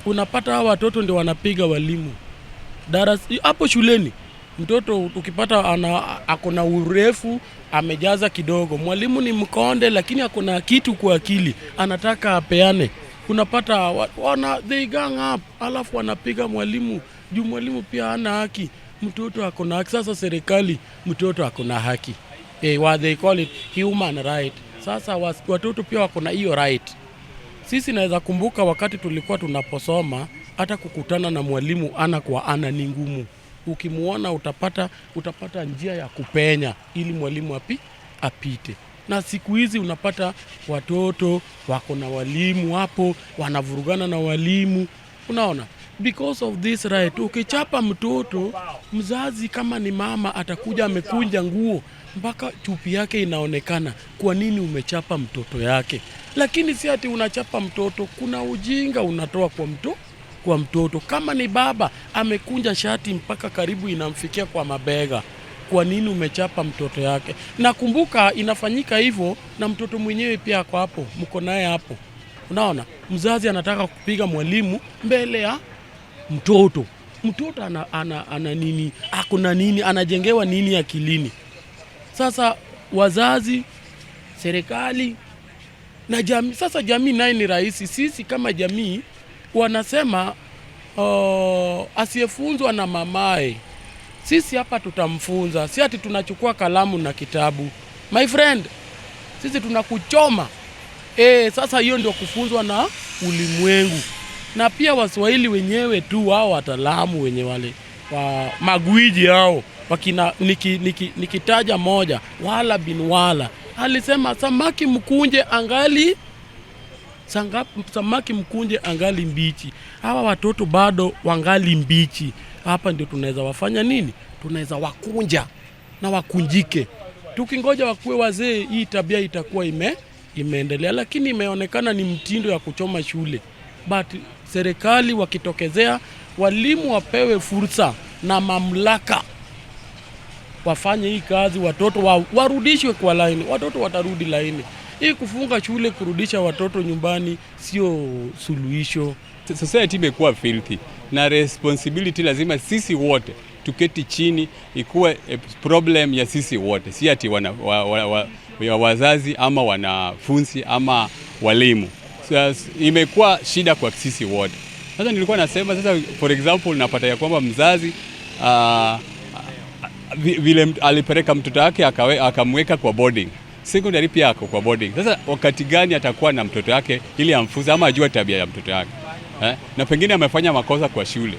Unapata hawa watoto ndio wanapiga walimu darasa hapo shuleni. Mtoto ukipata ana ako na urefu, amejaza kidogo, mwalimu ni mkonde, lakini ako na kitu kwa akili, anataka apeane. Unapata wana they gang up, alafu wanapiga mwalimu juu mwalimu pia hana haki, mtoto ako na haki. Sasa serikali, mtoto ako na haki, what they call it human right. Sasa watoto pia wako na hiyo right. Sisi naweza kumbuka wakati tulikuwa tunaposoma, hata kukutana na mwalimu ana kwa ana ni ngumu. Ukimuona utapata njia ya kupenya ili mwalimu apite. Na siku hizi unapata watoto wako na walimu hapo, wanavurugana na walimu, unaona, because of this right. Ukichapa mtoto, mzazi kama ni mama atakuja amekunja nguo mpaka chupi yake inaonekana. Kwa nini umechapa mtoto yake? Lakini si ati unachapa mtoto, kuna ujinga unatoa kwa mtoto. Kama ni baba amekunja shati mpaka karibu inamfikia kwa mabega, kwa nini umechapa mtoto yake? Na kumbuka inafanyika hivyo na mtoto mwenyewe pia ako hapo, mko naye hapo. Unaona, mzazi anataka kupiga mwalimu mbele ya mtoto. Mtoto ana nini? Ako na nini? Anajengewa nini akilini? Sasa wazazi, serikali na jamii. Sasa jamii naye ni rahisi. Sisi kama jamii wanasema asiyefunzwa na mamae, sisi hapa tutamfunza. Si ati tunachukua kalamu na kitabu, my friend, sisi tunakuchoma. Sasa hiyo ndio kufunzwa na ulimwengu, na pia Waswahili wenyewe tu, wao wataalamu wenye wale wa magwiji hao wakina, nikitaja moja, Wala bin Wala alisema samaki mkunje angali mbichi. Hawa watoto bado wangali mbichi. Hapa ndio tunaweza wafanya nini? Tunaweza wakunja na wakunjike. Tukingoja wakuwe wazee, hii tabia itakuwa imeendelea, lakini imeonekana ni mtindo ya kuchoma shule. But serikali wakitokezea, walimu wapewe fursa na mamlaka wafanye hii kazi, watoto warudishwe kwa laini, watoto watarudi laini. Hii kufunga shule, kurudisha watoto nyumbani sio suluhisho. Society imekuwa filthy na responsibility lazima sisi wote tuketi chini, ikuwe problem ya sisi wote, si ati wa wazazi ama wanafunzi ama walimu. Sasa, imekuwa shida kwa sisi wote. Sasa nilikuwa nasema sasa, for example, napata ya kwamba mzazi vile alipeleka mtoto wake akamweka kwa boarding, secondary pia ako kwa boarding. Sasa wakati gani atakuwa na mtoto wake ili amfunze ama ajue tabia ya mtoto wake, eh? Na pengine amefanya makosa kwa shule,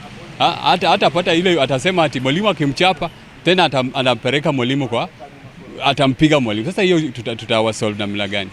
hata hatapata ile, atasema ati mwalimu akimchapa tena anampeleka mwalimu kwa atampiga mwalimu. Sasa hiyo tutawasolve namna gani?